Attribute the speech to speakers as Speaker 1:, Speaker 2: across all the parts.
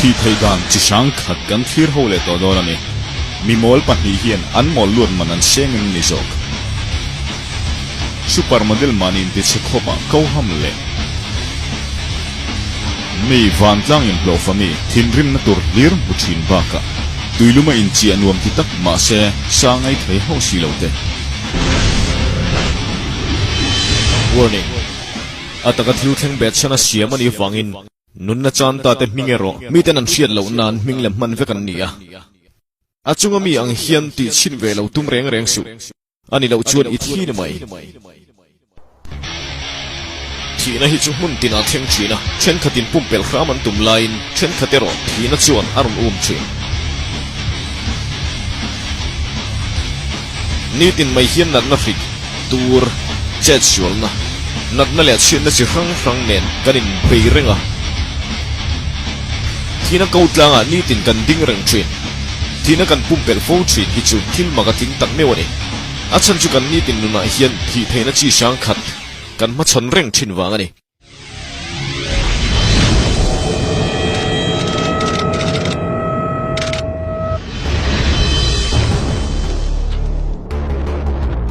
Speaker 1: Thih theih dan chi hrang khat kan thlir ho leh tawh dawn a ni. Mi mawl pahnih hian an mawl luat man an seng em ni zawk? Super model mahni intichhe khawpah ko ham leh mi vantlang inhlawhfa mi thinrimna tur hlir hmu thin bakah tuiluma inchiah nuam ti tak mahse sa ngai thei hauh si lo te.
Speaker 2: Warning, A taka thil thleng bet chhan a siam a nih vangin nunna chan ta te hming erawh miten an hriat loh nan hming lem hman vek an ni a. A chunga mi ang hian tih chhin ve lo tum reng reng suh. A ni loh chuan i thi ni mai. Thihna hi chu hmun tinah thleng thin a, thenkhatin pumpelh hram an tum laiin thenkhat erawh thihna chuan a rawn um thin. Nitin mai hian natna hrik, tur, chetsualna, natna leh chhiatna chi hrang hrang nen kan inbei reng a. Thihna ko tlangah nitin kan ding reng thin. Thihna kan pumpelh fo thin hi chu thil mak a tling tak meuh a ni. A chhan chu kan nitin nunah hian thih theihna chi hrang khat kan hmachhawn reng thin vang a ni.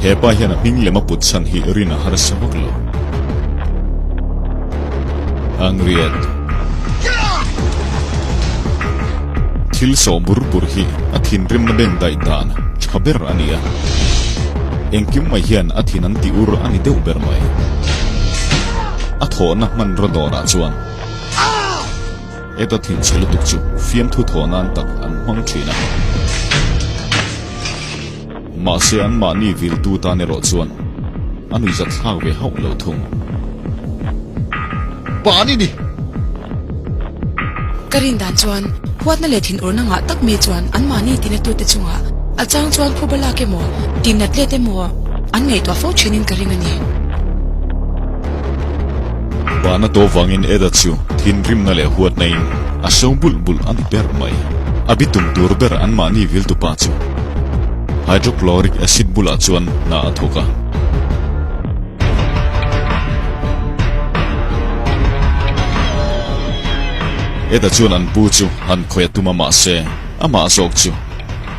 Speaker 1: He pa hian a hming lem a put chhan hi rin a harsa vak lo. Angriat. Thil sawh bur bur hi a thinrimna beng daih dan tha ber a ni a. Engkim mai hian a thin an ti ur a ni deuh ber mai. A thawhna hmanraw dawrah chuan Eda thinchhe lutuk chu fiamthu thawh nan tak an hmang thin a. Mahse anmahni viltu tan erawh chuan a nuihzat thlak ve hauh lo thung.
Speaker 3: Pa ni ni!
Speaker 4: Ka rin dan chuan huatna leh thinurna ngah tak mi chuan anmahni tinatute chungah a chang chuan phuba lak emaw, tinnat let emaw an ngaihtuah fo thinin ka ring a ni.
Speaker 1: Bana tawh vangin Eda chu thinrimna leh huatna in a so bulh bulh a ni ber mai. A bitum tur ber anmahni viltupa chu hydrochloric acid bulah chuan hna a thawk a. Eda chuan an pu chu han khawih a tum a mahse amah zawk chu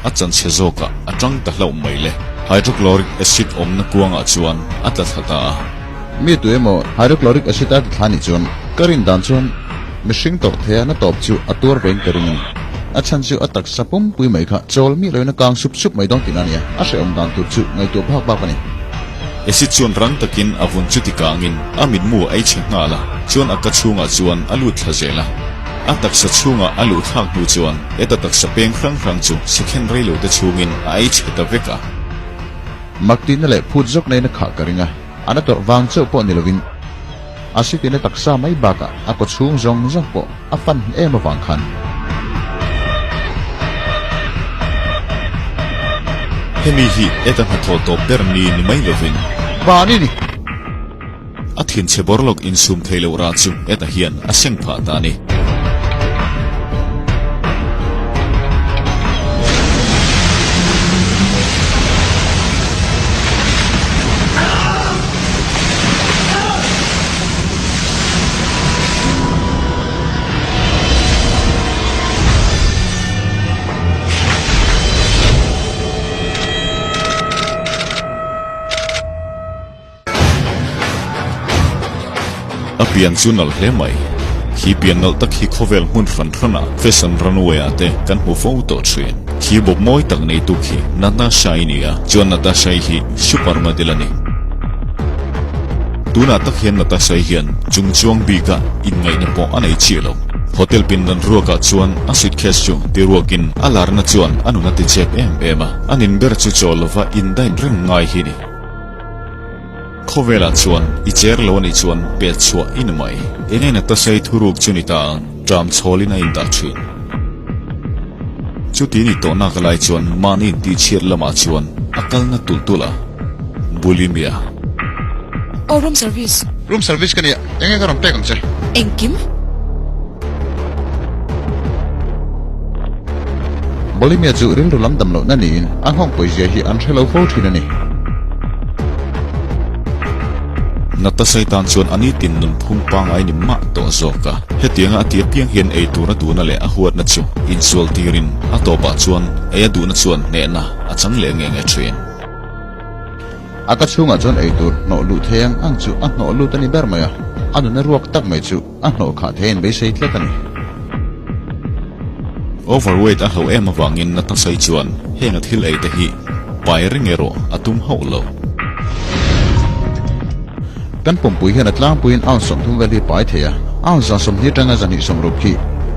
Speaker 1: a chanchhe zawkah a tang ta hlauh mai le. Hydrochloric acid awmna kuangah chuan a tla thla ta a.
Speaker 3: Mi tu emaw hydrochloric acid a ti thla nih chuan ka rin dan chuan mihring tawrh theia na tawp chu a tuar vein ka ring a ni. A chhan chu a taksa pumpui mai kha chawl miah loin a kang sup sup mai dawn tihna a ni a, a hrehawm dan tur chu ngaihtuah phak bak a ni.
Speaker 1: Acid chuan rang takin a vun chu ti kangin a mitmu a ei chhe nghal a, chuan a ka chhungah chuan a lut thla zel a. A taksa chhungah a luh thlak hnu chuan heta taksa peng hrang hrang chu second reilo te chhungin a ei chhe ta vek a.
Speaker 3: Maktina leh phut zawk neiin a khah ka ring a, a na tawrh vang chauh pawh ni lovin a sitina taksa mai bakah a kaw chhung zawng zawng pawh a fan em avang khan.
Speaker 1: Hemi hi heta hnathawh tawp ber ni ni mai lovin.
Speaker 3: Mahni ni.
Speaker 1: A thinchhe bawrlawk insum theih loh rah chu heta hian a seng phah ta a ni. A pian chu nalh hle mai. Khi pian nalh tak hi khawvel hmun hran hranah fashion runway ah te kan hmu fo tawh thin. Khi bawp mawi tak neitu khi Natasha-i ni a, chuan Natasha-i hi super model a ni. Tunah tak hian Natasha-i hian chungchuang bika inngaihna pawh a nei chiah lo. Hotel pindan ruakah chuan a suitcase chu ti ruakin a larna chuan a nun a ti chep em em a, a nin ber chu chawl lova indain reng ngai hi ni. Khawvelah chuan i cher lo anih chuan pet chhuah i ni mai. Enge Natasha-i thuruk chu ni ta ang, ṭam chhawlin a indah ṭhin. Chuti ni tawh nak lai chuan mahni intihchhiat lamah chuan a kalna tulh tulh a, Bulimia.
Speaker 4: Aw room service.
Speaker 3: Room service ka nia, enge ka rawn pek ang che?
Speaker 4: Engkim?
Speaker 3: Bulimia chu rilru lam dam lohna niin a nghawng pawizia hi an hre lo fo thin a ni.
Speaker 1: Natasai tan chuan a nitin nunphung pangngai ni mah tawh zawk a. Hetianga a ti apiang hian ei tura duhna leh a huatna chu insual tirin a tawpah chuan ei a duhna chuan hnehna a chang leh nge nge thin.
Speaker 3: A ka chhungah chuan ei tur hnawh luh thei ang ang chu a hnawh lut a ni ber mai a, a nuna ruak tak mai chu a hnawh khah thei a inbeisei tlat a ni.
Speaker 1: Overweight a hlauh em avangin Natasai chuan heng a thil ei te hi pai reng erawh a tum hauh lo.
Speaker 3: Kan pumpui hian a tlangpuiin ounce 30 vel hi pai thei a, ounce 20 atanga 260 khi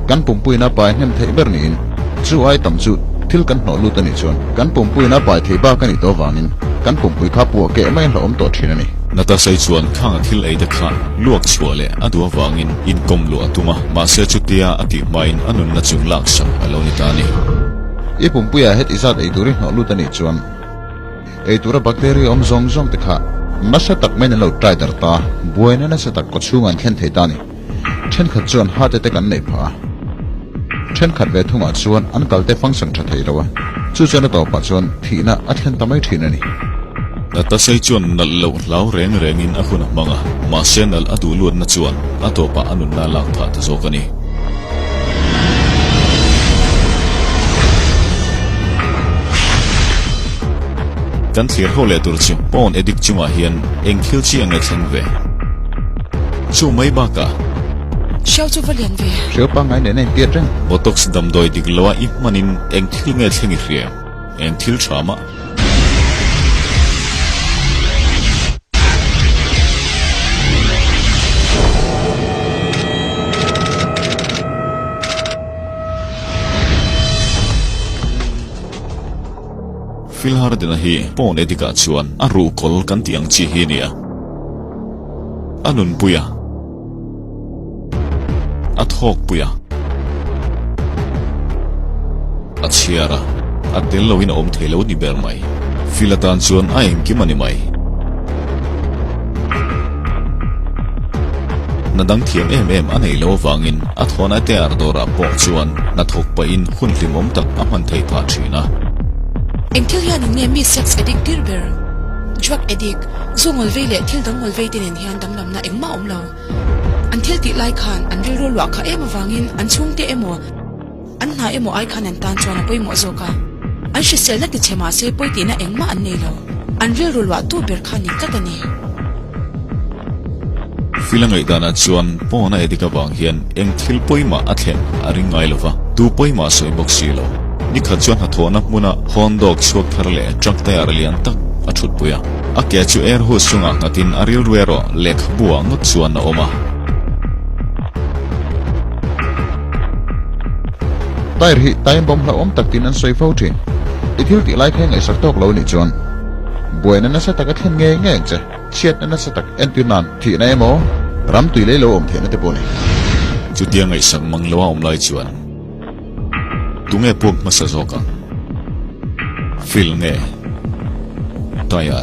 Speaker 3: kan pumpuiin a pai hnem theih ber niin chu ai tam chu thil kan hnawh lut a nih chuan kan pumpuiin a pai thei bak a nih tawh avangin kan pumpui kha puah keh mai hlauhawm tawh thin a ni.
Speaker 1: Natasai chuan khang a thil ei te kha luak chhuah leh a duh avangin inkawm luah a tum a, mahse chutia a tih hmain a nunna chu laksak a lo ni ta a ni.
Speaker 3: I pumpuiah heti zat ei tur i hnawh lut a nih chuan Ei tura bacteria awm zawng zawng te kha nasa tak maiin an lo try darh ta, buaina nasa tak kawchhungah an thlen thei ta a ni. Thenkhat chuan heart attack an neih phah a, thenkhat ve thungah chuan an kal te function tha thei lo a, chu chuan a tawpah chuan thihna a thlen ta mai thin a ni.
Speaker 1: Natasai chuan nalh loh hlau reng rengin a hun a hmang a, mahse nalh a duh luatna chuan a tawpah a nunna a lak phah ta zawk a ni. Kan thlir ho leh tur chu pawn addict chungah hian eng thil chi ang nge thleng ve? Chu mai bakah.
Speaker 4: Hriau chu va lian ve.
Speaker 3: Hriau pangngai nen a intiat reng.
Speaker 1: Botox damdawi dik loa i hmanin eng thil nge thleng i hria? Eng thil tha mah? Phil Harden-a hi pawn edikah chuan a ruhkawl kan tih ang chi hi a ni a. A nunpui a. A thawkpui a. A chhiar a. A tel loin a awm thei lo ni ber mai. Phil atan chuan a engkim a ni mai. Hna dang thiam em em a neih loh avangin a thawn a tear dawrah pawh chuan hna thawk pahin hun hlimawm tak a hman theih phah thin a.
Speaker 4: Eng thil hianin nge mi sex addict tir ber? Drug addict, zu ngawlvei leh thil dang ngawlvei te nen hian danglamna engmah a awm lo. An thil tih lai khan an rilru luah kha em avangin an chhungte emaw, an hna emaw ai khan an tan chuan a pawimawh zawk a. An hriselna ti chhe mahse pawi tihna engmah an nei lo. An rilru luahtu ber kha ni tlat a ni.
Speaker 1: Fila ngaihdanah chuan pawn a edik avang hian eng thil pawimah a thlen a ring ngai lo va, tu pawimah a sawi bawk si lo. Nikhat chuan hnathawhna hmuna Hawn dog chhuak thar leh truck tyre lian tak a thutpui a. A ke chu air hose chungah nghatin a rilru erawh lehkhabu ah ngawt chuan a awm a.
Speaker 3: Tyre hi time bomb hlauhawm tak tiin an sawi fo thin. I thil tih lai kha i ngaihsak tawk lo nih chuan buaina nasa tak a thlen ngei ngei ang che. Chhiatna nasa tak entir nan thihna emaw ram tui lei lo awm theihna te pawh a ni.
Speaker 1: Chutia ngaihsak mang lo a awm lai chuan. Tunge puak hmasa zawk ang? Phil nge Tyre?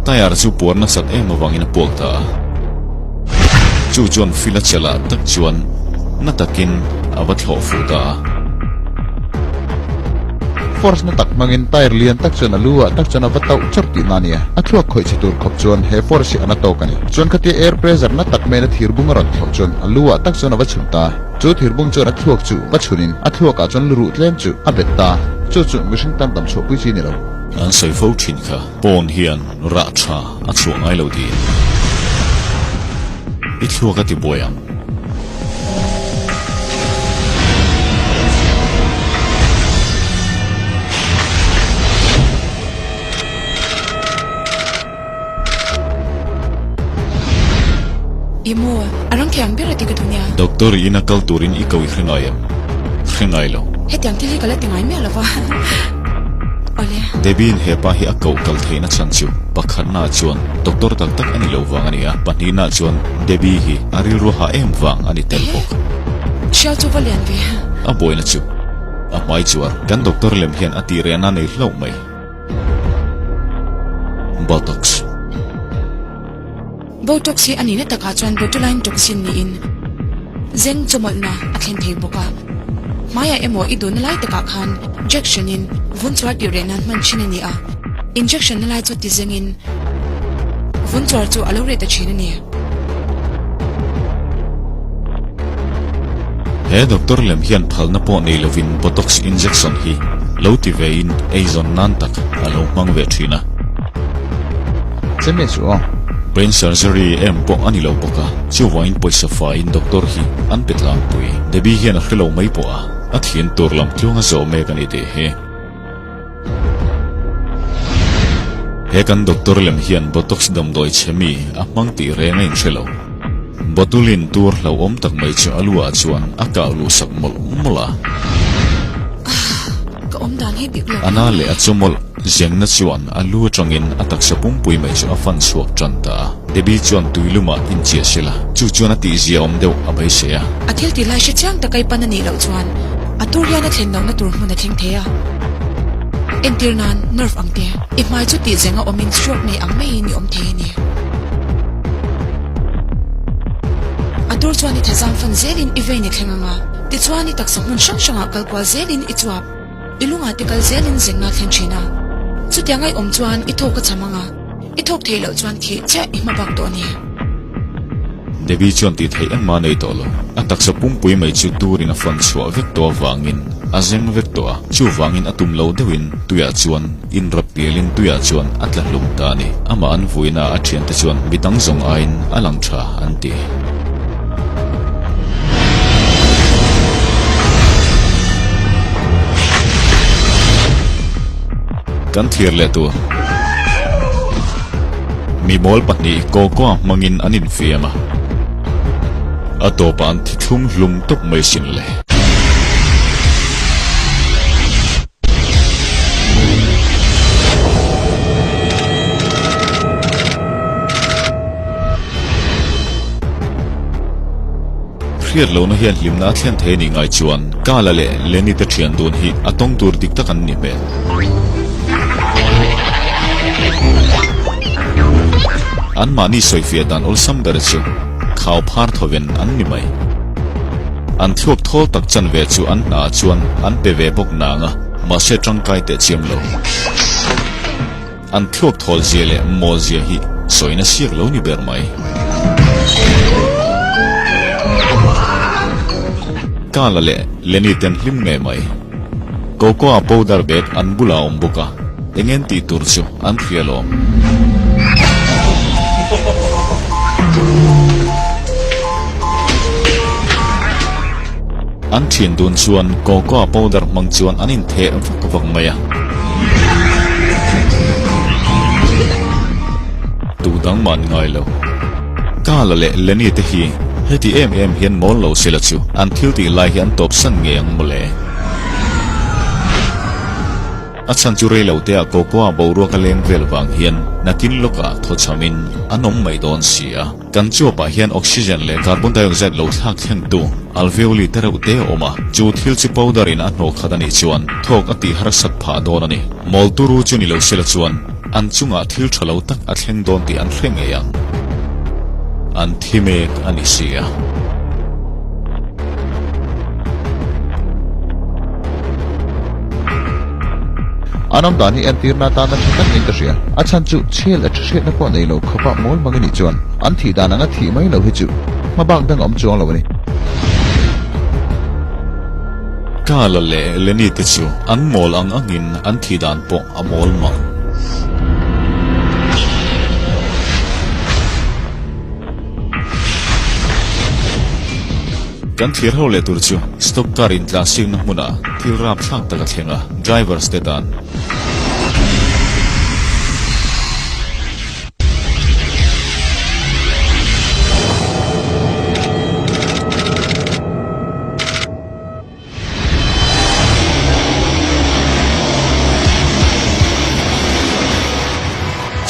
Speaker 1: Tyre chu puar nasat em avangin a puak ta a. Chu chuan Phil a chelh ah tak chuan na takin a va thlawh fuh ta a.
Speaker 3: Force na tak hmangin tyre lian tak chuan a lu ah tak chuan a va tauh chawrh tihna a ni a. A thluak khawih chhe tur khawp chuan he force hi a na tawk a ni. Chuan khatia air pressure na tak maiin a thir bung a rawn thlawh chuan a lu ah tak chuan a va chhun ta a. Chu thir bung chuan a thluak chu va chhunin a thluak ah chuan lu ruh tlem chu a bet ta a. Chu chu mihring tan dam chhuahpui chi ni lo.
Speaker 1: An sawi fo thin kha pawn hian rah tha a chhuah ngai lo tiin i thluak a ti buai ang.
Speaker 4: I maw, a rang thei ang ber a ti ka duh nia.
Speaker 1: Doctor i ina kal turin i ko i hre ngai em? Hre ngai lo.
Speaker 4: Hetiang thil hi ka la ti ngai miah lo va. Awle.
Speaker 1: Debbie-in he pa hi a koh kal theihna chhan chu pakhatnaah chuan doctor tak tak a ni lo vang a ni a, pahnihnaah chuan Debbie hi a rilru hah em vang a ni tel bawk.
Speaker 4: Hriau chu va lian ve.
Speaker 1: A buaina chu a hmai chuar. Kan doctor lem hian a tih rehna nei hlauh mai. Botox.
Speaker 4: Botox hi a nihna takah chuan botuline toxin niin zeng chawmawlhna a thlen thei bawk a. Hmaiah emaw i duhna lai takah khan jection in vun chuar tih reh nan hman thin a ni a, injection na lai chu ti zengin vun chuar chu a lo reh ta thin a ni.
Speaker 1: He doctor lem hian phalna pawh nei lovin botox injection hi lo ti vein eizawn nan tak a lo hmang ve thin a.
Speaker 3: Chemi chu aw.
Speaker 1: Brain surgery em pawh a ni lo bawk a, chuvangin pawisa faiin doctor hi an pe tlangpui. Debbie hian a hre lo mai pawh a, a thian tur lam tluang a zawh mek a ni tih hi. He kan doctor lem hian botox damdawi chhe mi a hmang tih reng a inhre lo. Botulin tur hlauhawm tak mai chu a lu ah chuan a kah luh sak mawlh mawlh a.
Speaker 4: Ka awm dan hi dik lo
Speaker 1: A na leh a chu mawlh zengna chuan a lu atangin a taksa pumpui mai chu a fan chhuak tan ta a. Debbie chuan tui lumah inchiah sela, chu chuan a tihzia awm deuh a beisei a.
Speaker 4: A thil ti lai hre chiang tak ai pan a nih loh chuan a tur hian a thlen lohna tur hmun a thleng thei a. Entir nan, nerve ang te, i hmai chu tih zenga awmin stroke nei ang maiin i awm thei a ni. A tur chuan i thazam fan zelin i vein i thleng ang a, tichuan i taksa hmun hrang hrangah kal kual zelin i chuap. I lungah te kal zelin zengna thlen thin a. Chutiang ai awm chuan i thawk a cham ang a. I thawk theih loh chuan thih chiah i hma bak tawh a ni.
Speaker 1: Debbie chuan tih theih engmah a nei tawh lo. A taksa pumpui mai chu turin a fan chhuah vek tawh avangin a zeng vek tawh a, chuvangin a tum lo deuhin tuiah chuan inrap pialin tuiah chuan a tla hlum ta a ni. Amah an vuina a thiante chuan midang zawng aiin a lang tha an ti. Kan thlir leh tur. Mi mawl pahnih Cocoa hmangin an infiam a, a tawpah an thi thlum hlum tawp mai sin le. Hriat lohna hian hlimna a thlen thei a nih ngai chuan Kala leh Lenny te thian dun hi a tawng tur dik tak an ni hmel. Anmahni sawifiah dan awlsam ber chu khau phar thoven an ni mai. An thluak thawl tak chanve chu an hna ah chuan an pe ve bawk nang a, mahse tangkai teh chiam lo. An thluak thawl zia leh mawl zia hi sawina siak lo ni ber mai. Kala leh Lenny ten hlim ngei mai. Cocoa powder bag an bulah a awm bawk a, eng en tih tur chu an hria lawm. An thian dun chuan cocoa powder hmang chuan an intheh vak vak mai a. Tu dang mah an ngai lo. Kala leh Lenny te hi heti em em hian mawl lo sela chu an thil tih lai hi an tawp san ngei ang mawle. A chhan chu rei lo te ah cocoa boruak a leng vel vang hian nakin lawkah thawchham in an awm mai dawn si a. Kan chuapah hian oxygen leh carbon dioxide lo thlak thlengtu alveoli te reuh te a awm a, chu thil chu powder in a hnawh khat a nih chuan thawk a tih harsat phah dawn a ni. Mawl turu chu ni lo sela chuan an chungah thil tha lo tak a thleng dawn tih an hre ngei ang. An thi mek a ni si a.
Speaker 3: An awm dan hi entirna atana tha tak niin ka hria. A chhan chu chhel a thahriatna pawh nei lo khawpa mawl mang i nih chuan an thih dan anga thih mai lo hi chu hma bak dang a awm chuang lo a ni.
Speaker 1: Kala leh Lenny te chu an mawl ang angin an thih dan pawh a mawl mang. Kan thlir ho leh tur chu stock car intlansiakna hmunah thil rapthlak tak a thleng a, drivers te tan.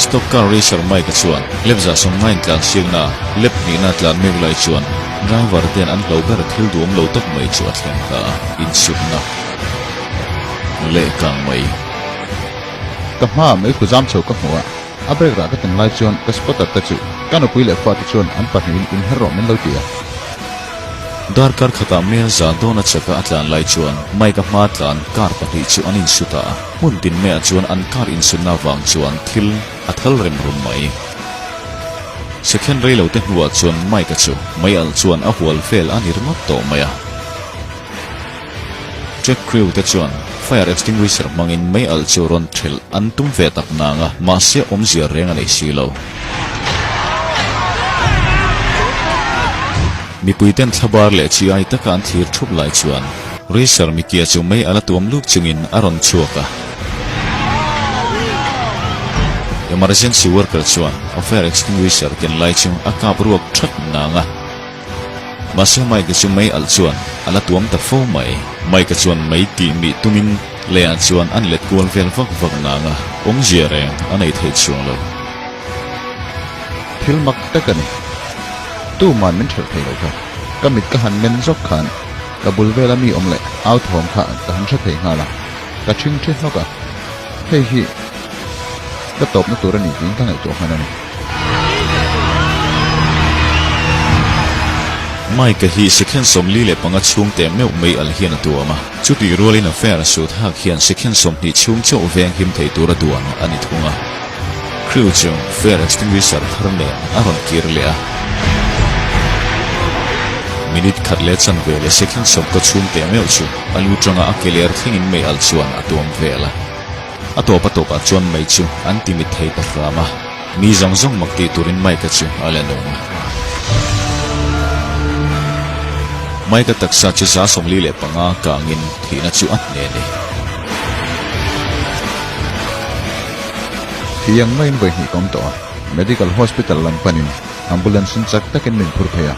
Speaker 1: Stock car racer Mike-a chuan lepzah sawmnga intlansiakna lep hnihna tlan mek lai chuan driver ten an hlo ber thil duhawm lo tak mai chu a thleng ta a, insutna leh kang mai.
Speaker 3: Ka hma meikhu zam chho ka hmu a. A brake rah ka tum lai chuan ka spotter te chu ka nupui leh fate chuan an pahnihin inher rawh min lo ti a.
Speaker 1: Darkar khatah mel za dawn a chaka a tlan lai chuan Mike-a hma tlan car pahnih chu an insu ta a. Hmun tin maiah chuan an car insutna avang chuan thil a thal rem rum mai. Second rei lo te hnuah chuan Mike-a chu mei alh chuan a hual vel a ni ringawt tawh mai a. Track crew te chuan fire extinguisher hmangin mei alh chu rawn thelh an tum ve tak nang a, mahse awmzia reng a nei si lo. Mipui ten thlabar leh chi ai taka an thlir thup lai chuan racer Mikia chu mei alh a tuam luk chungin a rawn chhuak a. Emergency worker chuan a fire extinguisher ken lai chu a kap ruak that nang a. Mahse Mike-a chu mei alh chuan a la tuam ta fo mai. Mike-a chuan mei tih mih tumin leiah chuan an let kual vel vak vak nang a, awmzia reng a nei thei chhuang lo.
Speaker 3: Thil mak tak a ni. Tuman min ṭhelh thei lo kha. Ka mit ka han men zawk khan ka bul vela mi awm leh au thawm kha ka han hre thei nghal a, ka ṭhing ṭhi hnawk a. Hei hi ka tawpna tur a ni tiin ka ngaihtuah hman a ni.
Speaker 1: Mike-a hi sikhen 45 chhung teh meuh mei al hian a tuam a, chutih rualin a fare sut hak hian sikhen 20 chhung chauh veng him thei tura duan a ni thung a. Crew chu fare extinguisher thar nen a rawn kir leh a. Minute khat leh chanve leh sikhen 20 chhung teh meuh chu a lu tanga a ke ler thlengin mei al chuan a tuam vel a. A tawp a tawpah chuan mei chu an ti mit thei ta hram a, mi zawng zawng mak tih turin Mike-a chu a la nung. Mike-a taksa chu 45 kangin thihna chu a hne a ni.
Speaker 3: Thiang maiin vawi hnih ka awm tawh a, Medical Hospital lam panin Ambulance in chak takin min phur phei a.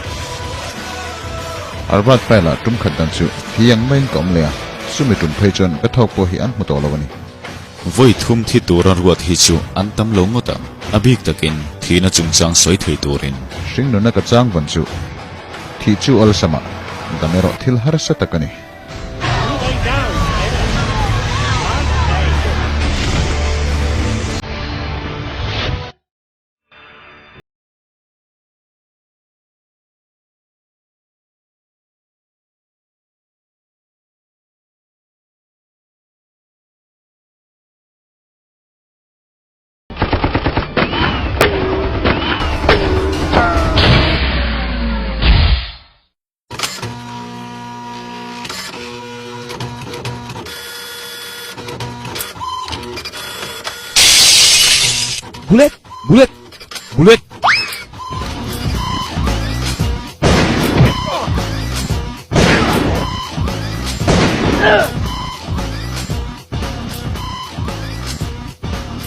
Speaker 3: Harvard file-ah tum khat dan chu thiang maiin ka awm leh a. Chumi tum phei chuan ka thawk pawh hi an hmu tawh lo a ni.
Speaker 1: Vawi thum thi tura ruat hi chu an tam lo ngawt ang, a bik takin thihna chungchang sawi thei turin.
Speaker 3: Hringnuna ka chang vawn chu thih chu awlsam ah dam erawh thil harsa tak a ni.
Speaker 2: Bullet! Bullet! Bullet!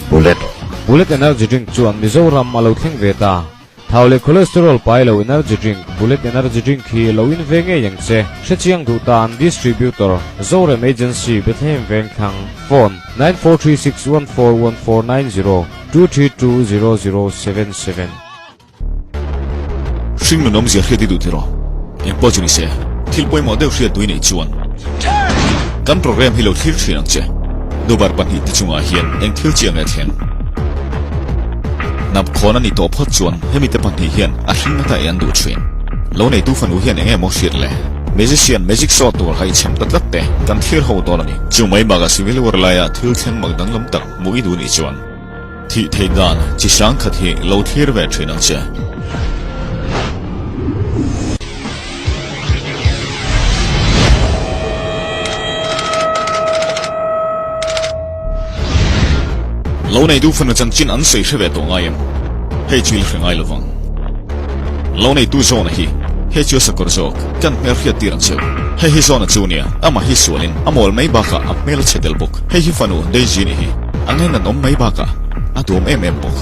Speaker 5: Bullet.
Speaker 6: Bullet Energy Drink chuan Mizoram a lo thleng ve ta. Thau leh cholesterol pai lo energy drink Bullet Energy Drink hi lo in ve ngei ang che. Hrechiang duh tan Distributor, Zorem Agency, Bethlehem Vengthlang, Phone, 9436141490, 2320077.
Speaker 1: Hring nun awmzia hriat i duh tiraw? Engpawh chu ni se, thil pawimawh deuh hriat duh i neih chuan kan program hi lo thlir thin ang che. Nubar pahnihte chungah hian eng thil chiang nge thleng? Hnap khawn a nih tawh phawt chuan hemi te pahnih hian a hring ata ei an duh thin. Lo neitu fanu hian eng emaw hriat le? Magician magic show tur haichhem ta tlat te kan thlir ho dawn a ni. Chu mai bakah civil war laia thil thleng mak danglam tak hmuh i duh nih chuan Thih theih dan chi hrang khat hi lo thlir ve thin ang che. Lo neitu fanu chanchin an sawi hre ve tawh ngai em? Hei chu i la hre ngai lovang. Lo neitu zawna hi hei chu a sakawr zawk kan hmel hriat tir ang cheu. Hei hi zawna chu nia, amah hi sualin a mawl mai bakah a hmel a chhe tel bawk. Hei hi fanu Daisy nih hi a ngain an awm mai bakah a duam em em bawk.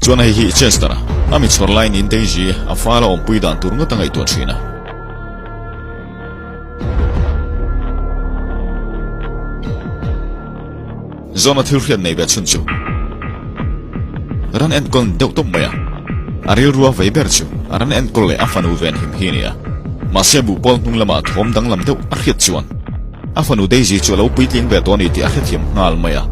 Speaker 1: Chuan hei hi Chester-a a mi chhawr lai niin Daisy a fala awmpui dan tur ngawt a ngaihtuah thin a. Zawna thil hriat nei ve chhun chu ran enkawl ni deuh tawp mai a, a rilru a vei ber chu a ran enkawl leh a fanu ven him hi a ni a. Mahse buhpawl hnung lamah thawm danglam deuh a hriat chuan a fanu Daisy chu a lo puitling ve tawh a ni tih a hrethiam nghal mai a.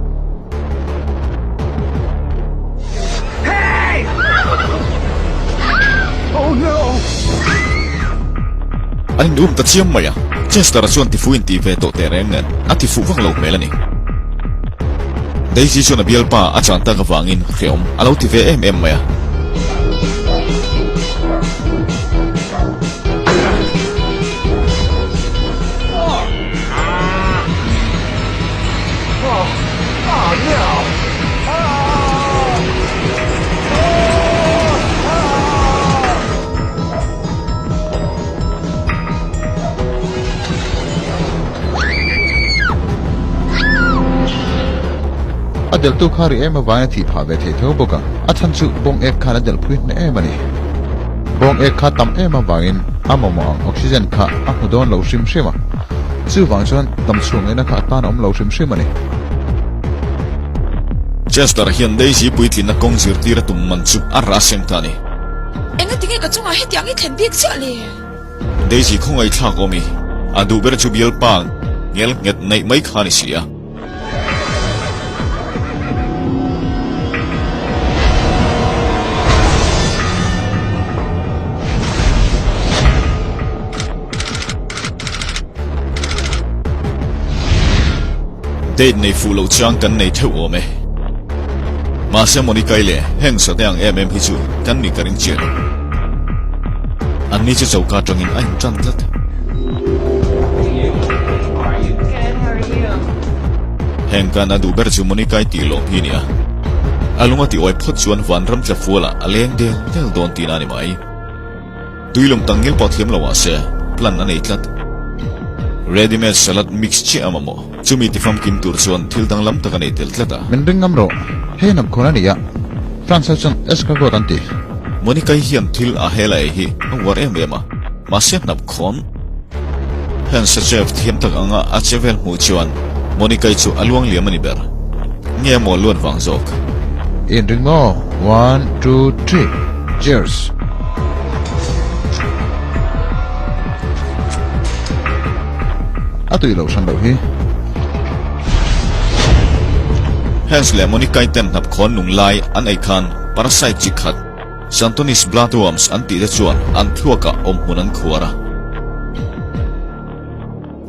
Speaker 1: An in um ta chiam mai a, Chester-a chuan tifu in tih ve tawh teh reng nen a tifuh vak lo hmel a ni. Daisy chuan a bialpa a chan tak avangin hreawm a lo ti ve em em mai a.
Speaker 3: A delhtu kha ri em avangin a thih phah ve thei tho bawk a, a chhan chu bawng ek khan a delh phui hneh em a ni. Bawng ek kha tam em avangin a mamawh ang oxygen kha a hmu dawn lo hrim hrim a, chuvang chuan dam chhuah ngaihna kha a tan a awm lo hrim hrim a ni.
Speaker 1: Chester hian Daisy puitlinna kawng zirtir a tum man chu a rah seng ta a ni.
Speaker 4: Engatinge ka chungah hetiang i thlen bik chiah le?
Speaker 1: Daisy khawngaihthlak awm i, a duh ber chu bialpa ngel nghet neih mai kha a ni si a. Date nei fuh loh chang kan nei theuh awm e. Mahse Monica-i leh heng sate ang em em hi chu kan nih ka ring chiah lo. Anni chu choka atangin a intan tlat. Heng kan a duh ber chu Monica-i tih lawm hi a ni a. A lung a tih awi phawt chuan vanram tla fualah a leng del del dawn tihna a ni mai. Tuilum tak ngil pawh thiam lo ah se plan a nei tlat. Ready made salad mix chiah a mamawh. Chumi ti famkim tur chuan thil danglam tak a nei tel tlat a.
Speaker 3: Min ring ngam rawh. Hei hnam khawn a ni a, France ho chuan escargot an ti.
Speaker 1: Monica-i hian thil a hel a ei hi a uar em em a, mahse hnam khawn. Hans a chef thiam tak anga a che vel hmuh chuan Monica-i chu a luang liam a ni ber. Nge maw luat vang zawk?
Speaker 3: I inring maw? One, two, three, cheers! A tui loh hran loh hi.
Speaker 1: Hans leh Monica-i ten hnapkhawn nung lai an ei khan parasite chi khat, Santonis bloodworms an tih te chuan an thluakah awmhmun an khuar a.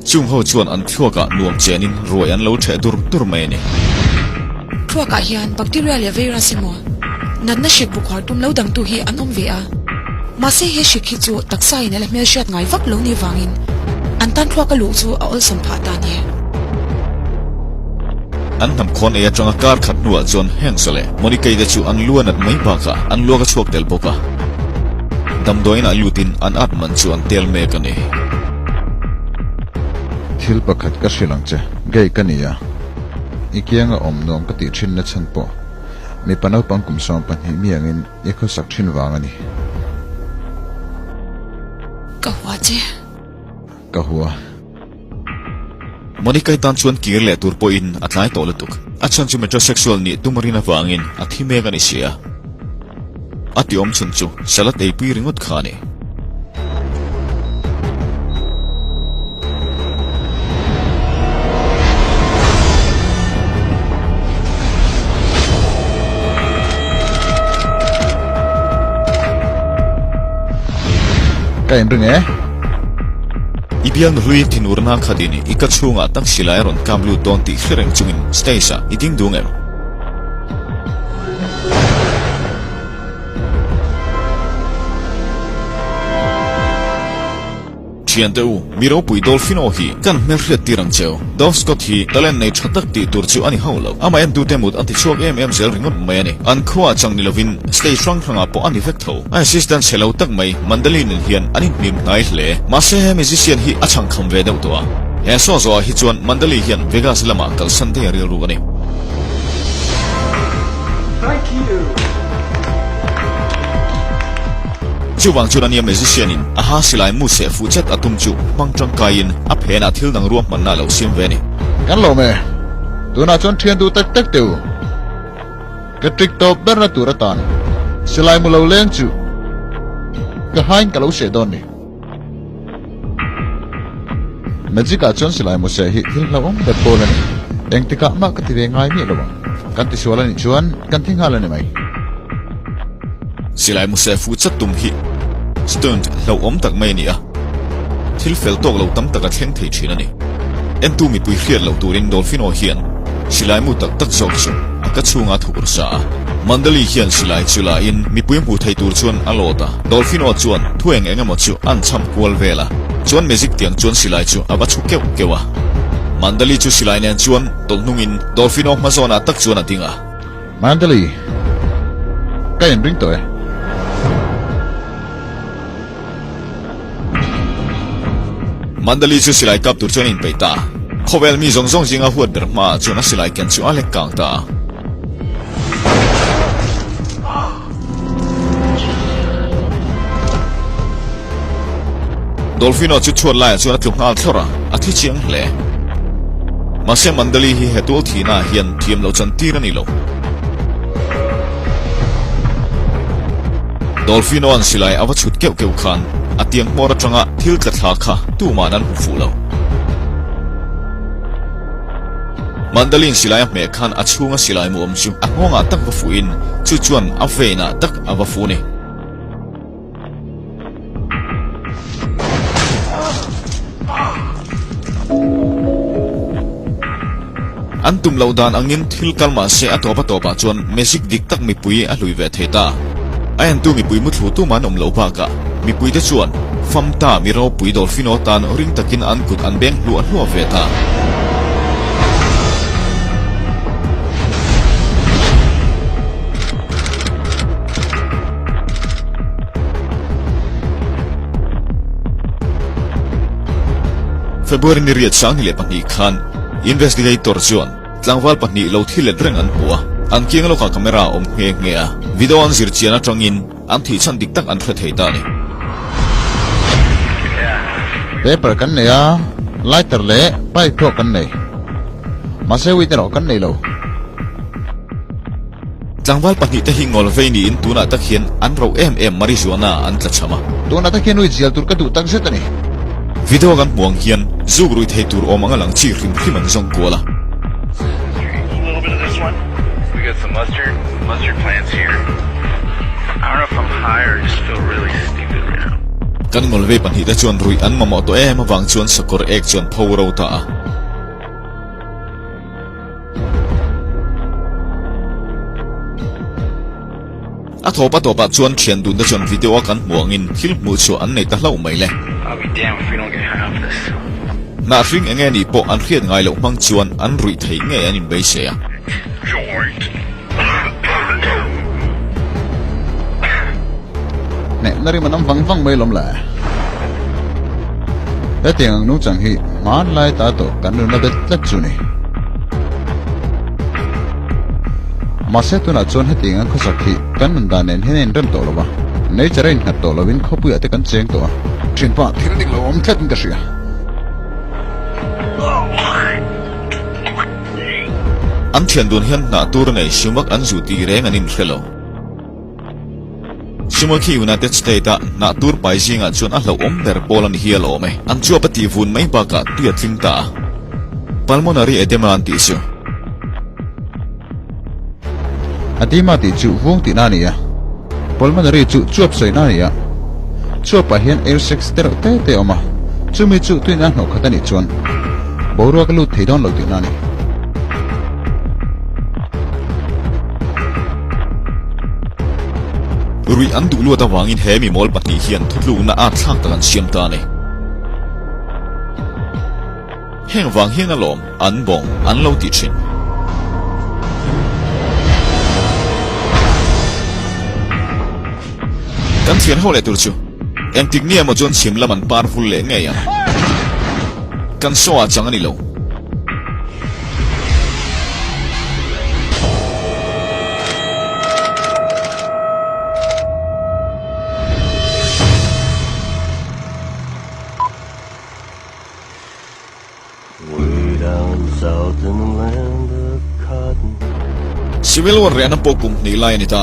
Speaker 1: Chung ho chuan an thluakah nuam chenin ruai an lo ṭheh dur dur mai a ni.
Speaker 4: Thluakah hian bacteria leh virus emaw natna hrik bu khuar tum lo dangtu hi an awm ve a. Mahse he hrik hi chu taksa in a la hmelhriat ngai vak lo ni vangin an tan thluaka luh chu a awlsam phah ta a ni.
Speaker 1: An hnam khawn ei atanga kar khat hnuah chuan Hanks-a leh Monica-i te chu an lu a nat mai bakah an luak a chhuak tel bawk a. Damdawiinah lutin an at man chu an tel mek a ni.
Speaker 3: Thil pakhat ka hrilh ang che, gay ka ni a, i kianga awm nuam ka tih thin na chhan pawh mipa naupang kum 12 mi angin i khawsak thin vang a ni.
Speaker 4: Ka hua che.
Speaker 3: Ka hua.
Speaker 1: Monica-i tan chuan kir leh tur pawhin a tlai tawh lutuk. A chhan chu metrosexual nih tum a rin avangin a thi mek a ni si a. A ti awm chhun chu salad eipui ringawt kha a ni.
Speaker 3: Ka inring e.
Speaker 1: I bialnu hlui thinurna khatin i ka chhungah tak silai a rawn kap lut dawn tih hre reng chungin stage ah i ding dung em? Thiante u, mi ropui Dolphino hi kan hmelhriat tir ang cheu. Dov Scott hi talent nei tha tak tih tur chu a ni hauh lo. Amah entute mut a ti chhuak em em zel ringawt mai a ni. An khuaah chang ni lovin stage hrang hrangah pawh a ni vek tho. A assistant chhe lo tak mai Mandalay nen hian an inhnim hnai hle. Mahse he musician hi a chhangkham ve deuh tawh a. He show zawhah hi chuan Mandalay hian Vegas lamah kalsan daih a rilru a ni. Chuvang chuan ania musician in a ha silai mu seh fuh chat a tum chu hmang tangkaiin a phenah thil dang ruahmanna a lo siam ve a ni.
Speaker 3: Kan lawm e. Tunah chuan thian duh tak tak teh u. Ka trick tawp berna tur atan silai mu lo leng chu ka hain ka lo seh dawn ni. Magic ah chuan silai mu seh hi thil hlauhawm ber pawl a ni. Engtikah mah ka ti ve ngai miah lo ang. Kan tisual a nih chuan kan thi nghal a ni mai.
Speaker 1: Silai mu seh fuh chat tum hi stunt hlauhawm tak mai a ni a. thil fel tawk lo tam tak a thleng thei thin a ni. Entu mipui hriat loh turin Dolphino hian silai mu tak tak zawk chu a ka chhunga a thuk rsa a. Mandali hian silai chu la in mipui hmuh theih tur chuan a lawt a. Dolphino chuan thu eng eng emaw chu an cham kual vel a, chuan magic tiang chuan silai chu a va chhu keuh keuh a. Mandali chu silai nen chuan tawlh hnungin Dolphino hma zawnah tak chuan a ding a.
Speaker 3: Mandali, ka inring tawh e.
Speaker 1: Mandali chu silai kap tur chuan a inpeih ta a. Khawvel mi zawng zawng zinga huat ber hmaah chuan a silai ken chu a lek kang ta a. Dolphino chu chhuat laiah chuan a tlu nghal thlawrh a, a thi chiang hle. Mahse Mandali hi he tual thihnaah hian thiam loh chan tir a ni lo. Dolphino an silai a va chhut keuh keuh khan a tiang hmawr atanga thil tla thla kha tuma'n an hmu fuh lo. Mandalin silai a hmeh khan a chhunga silai mu awm chu a nghawngah tak va fuhin chu chuan a veinah tak a va fu a ni. An tum loh dan angin thil kal mah se a tawp a tawpah chuan magic dik tak mipui a hlui ve thei ta. A entu mipui muthlu tumah an awm loh bakah mipuite chuan Famta mi ropui Dolphino tan ring takin an kut an beng hluah hluah ve ta. February ni riat 2002 khan Investigator chuan tlangval pahnih lo thi let reng an hmu a, an kiang lawkah camera a awm nghe nghe a, video an zir chian atangin an thih chhan dik tak an hre thei ta a ni.
Speaker 3: Paper kan nei a, lighter leh pipe pawh kan nei. Mahse weed erawh kan nei lo.
Speaker 1: Tlangval pahnihte hi ngawl vei niin tunah tak hian an ro em em marijuana an tla cham a.
Speaker 3: Tunah tak hian ui zial tur ka duh tak zet a ni.
Speaker 1: Video kan hmuh ang hian zuk rui thei tur awm anga lang chi hrim hrim an zawng kual a. Kan ngawl vei pahnihte chuan ruih an mamawh tawh em avang chuan sakawr ek chu an pho ro ta a. A thawp a tawpah chuan thian dunte chuan video a kan hmuh angin thil hmuh chhuah an nei ta hlauh mai le. Hnah hring enge nih pawh an hriat ngai loh hmang chuan an ruih theih ngei an inbeisei a.
Speaker 3: Hnehna rim an awm vang vang mai lawm le. Hetiang ang nungchang hi hmanlai ta tawh kan nunna bet tlat chu ni. Mahse tunah chuan hetiang ang khawsak hi kan nun dan nen hian a inrem tawh lo va, nature a innghat tawh lovin khawpuiah te kan cheng tawh a. Thinpa thil dik lo awm tlatin ka hria.
Speaker 1: An thian dun hian hnah tur nei sumak an zu tih reng an inhre lo. Sumak hi United State-a hnah tur pai zingah chuan a hlauhawm ber pawl a ni hial awm e. An chuap a tih vun mai bakah tui a tling ta a. Pulmonary edema an tih chu.
Speaker 3: Edema tih chu vung tihna a ni a. Pulmonary chu chuap sawina a ni a. Chuapah hian air sacs te reuh te te a awm a, chumi chu tuina a hnawh khat a nih chuan boruak a lut thei dawn lo tihna a ni.
Speaker 1: Ruih an duh luat avangin he mimawl pahnih hian thutlukna at thlak tak an siam ta a ni. Heng vang hian alawm an bawng an lo ti thin. Kan thian ho leh tur chu engtik ni emaw chuan chhim lam an par vul leh ngei ang. Kan saw ah chang a ni lo. Civil War rehna pawh kum hnih lai a ni ta.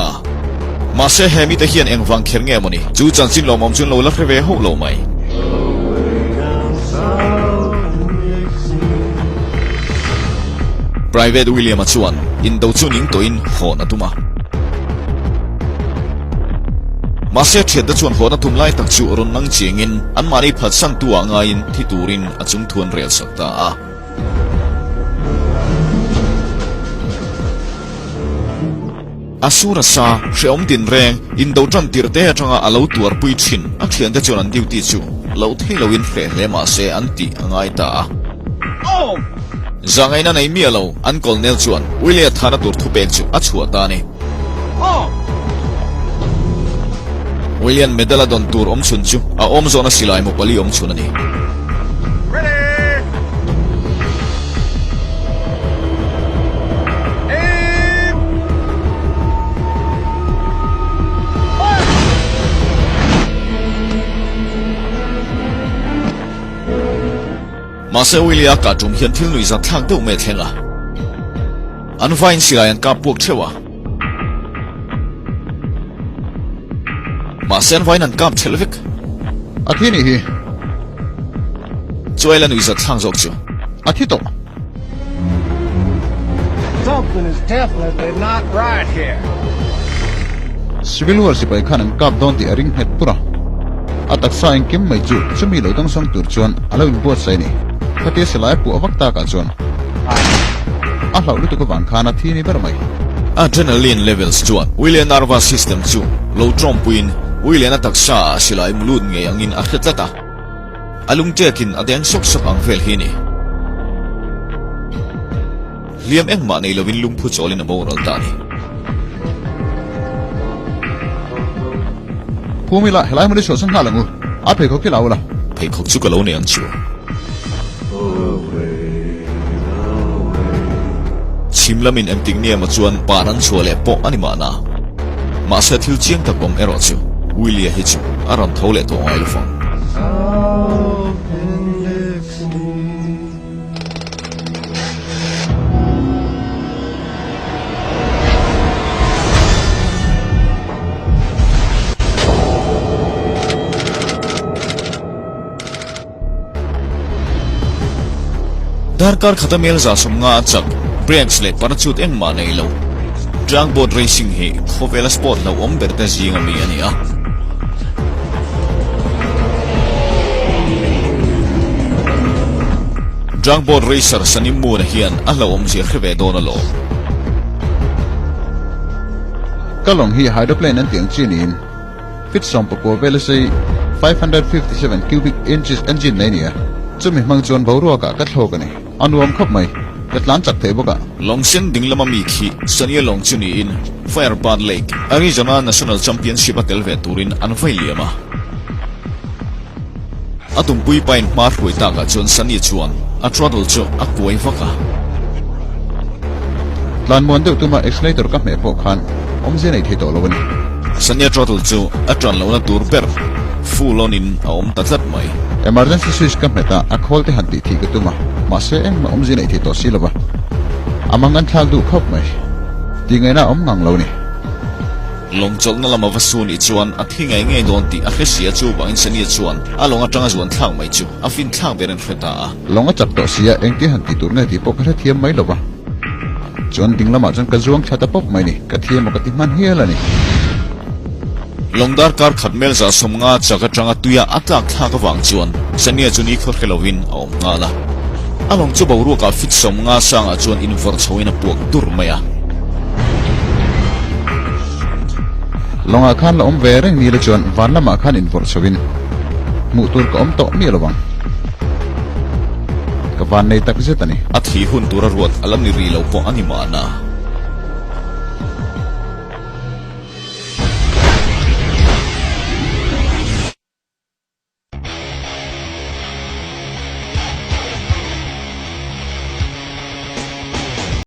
Speaker 1: Mahse he mite hian engvang kher nge mawni chu chanchin lawmawm chu an lo la hre ve hauh lo mai. Private William-a chuan indo chu ning tawhin hawn a tum a. Mahse thiante chuan hawhna tum lai tak chu rawn nang chiangin anmahni phatsantu ah ngaiin thi turin a chungthu an rel sak ta a. A sur a sa, hrehawm tinreng, indo tan tirh te atanga a lo tuarpui thin a thiante chuan an duty chu lo thei loin hreh hle mahse an tih a ngai ta a. Zahngaihna nei miah lo an colonel chuan Willie-a thahna tur thupek chu a chhuah ta a ni. William medal a dawn tur awm chhun chu a awm zawhna silai mu pali awm chhun a ni. Mahse Willie-a kah tum hian thil nuihzat thlak deuh mai a thleng a. An vaiin silai an kap puak theuh a. Mahse an vaiin an kap thelh vek.
Speaker 3: A thi nih hi.
Speaker 1: Chuai la nuihzat thlak zawk chu.
Speaker 3: A thi tawh.
Speaker 5: Something is definitely not right here.
Speaker 3: Civil War sipai khan an kap dawn tih a ring nghet pur a. A taksa engkim mai chu chumi lo dawngsawng tur chuan a lo inbuatsaih a ni. Khatia silai a puah vak takah chuan a hlauh lutuk avang khan a thi ni ber mai.
Speaker 1: Adrenaline levels chuan William nervous system chu lo tawmpuiin William a taksa ah silai mu lut ngei angin a hre tlat a. A lungtekin a deng sawk sawk ang vel hi a ni. Hliam engmah nei lovin lungphu chawlin a boral ta a ni.
Speaker 3: Phum ila, helai hmun hi chhuahsan nghal ang u. A pheikhawk hi la ula.
Speaker 1: Pheikhawk chu ka lo nei ang chu. Chhim lamin engtik niama chuan par an chhuah leh pawh a ni mahna. Mahse thil chiang tak awm erawh chu Willie-a hi chu a rawn tho leh tawh ngai lo fang. Darkar khata mel 150 a chak, brakes leh parachute engmah nei lo. Drag boat racing hi khawvela sport hlauhawm ber te zing ami a ni a. Drag boat racer Sunny Moon-a hian a hlauhawmzia hre ve dawn alawm.
Speaker 3: Ka lawng hi hydroplane an tih ang chi niin feet 14 vela sei 557 cubic inches engine nei a ni a, chumi hmang chuan boruakah ka thlawk a ni. A nuam khawp mai, ka tlan chak thei bawk a.
Speaker 1: Lawng sen ding lama mi khi Sania lawng chu niin Firebird Lake, Arizona National Championship a tel ve turin an vai liam a. A tumpui pain hma hruai takah chuan Sunny chuan a throttle chu a kuai vak a.
Speaker 3: Tlanmuan deuh tuma accelerator ka hmeh pawh khan awmzia nei thei tawh lo a ni.
Speaker 1: Sunny-a throttle chu a ṭan lohna tur ber full on in a awm ta tlat mai.
Speaker 3: Emergency switch ka hmet a, a khawl te han tih thih ka tum a, mahse engmah awmzia nei thei tawh si lo va. A mang an thlak duh khawp mai. Tih ngaihna a awm ngang lo a ni.
Speaker 1: Lawng chawlhna lama va su nih chuan a thi ngei ngei dawn tih a hre si a, chuvangin Sania chuan a lawng atanga zuan thlak mai chu a fin thlak ber in hre ta a.
Speaker 3: Lawng a chak tawh si a, engtin han tih tur nge tih pawh ka hrethiam mai lo va. Chuan ding lamah chuan ka zuang thla ta pawp mai ni, ka thi emaw ka ti hman hial a ni.
Speaker 1: Lawng darkar khat mel 150 chak atanga tuia a tlak thlak avang chuan Sania chu ni khaw hre lovin a awm nghal a. A lawng chu boruakah fit 50 sangah chuan invawrh chhoin a puak dur mai a.
Speaker 3: Lawngah khan la awm ve reng ni la chuan van lamah khan invawrh chhoin hmuh tur ka awm tawh miah lo ang. Ka van nei tak zet a ni.
Speaker 1: A thi hun tura ruat a la ni rih lo pawh a ni mahna.